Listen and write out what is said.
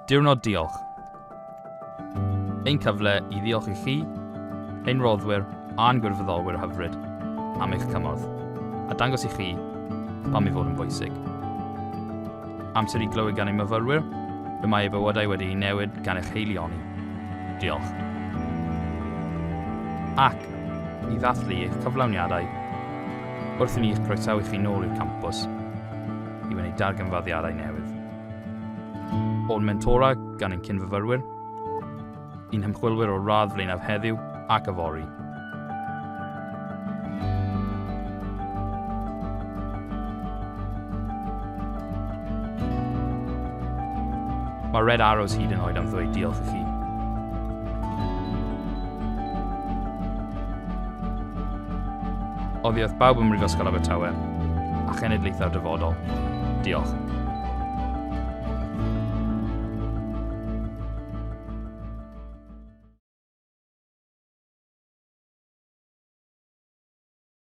Diwrnod Diolch. Ein cyfle i ddiolch i chi, ein rhoddwyr a'n gwirfoddolwyr hyfryd am eich cymorth, a dangos i chi pam ei fod yn bwysig. Amser i glywed gan ein myfyrwyr, y mae eu bywydau wedi'u newid gan eich haelioni. Diolch. Ac i ddathlu eich cyflawniadau wrth i ni eich croesawu chi nôl i'r campws i wneud darganfyddiadau newydd. O'n mentora gan ein cyn-fyfyrwyr, i'n hymchwilwyr o'r radd flaenaf heddiw ac yfory. Mae Red Arrows hyd yn oed am ddweud diolch i chi. Oddi wrth bawb ym Mhrifysgol Abertawe a chenedlaethau'r dyfodol. Diolch.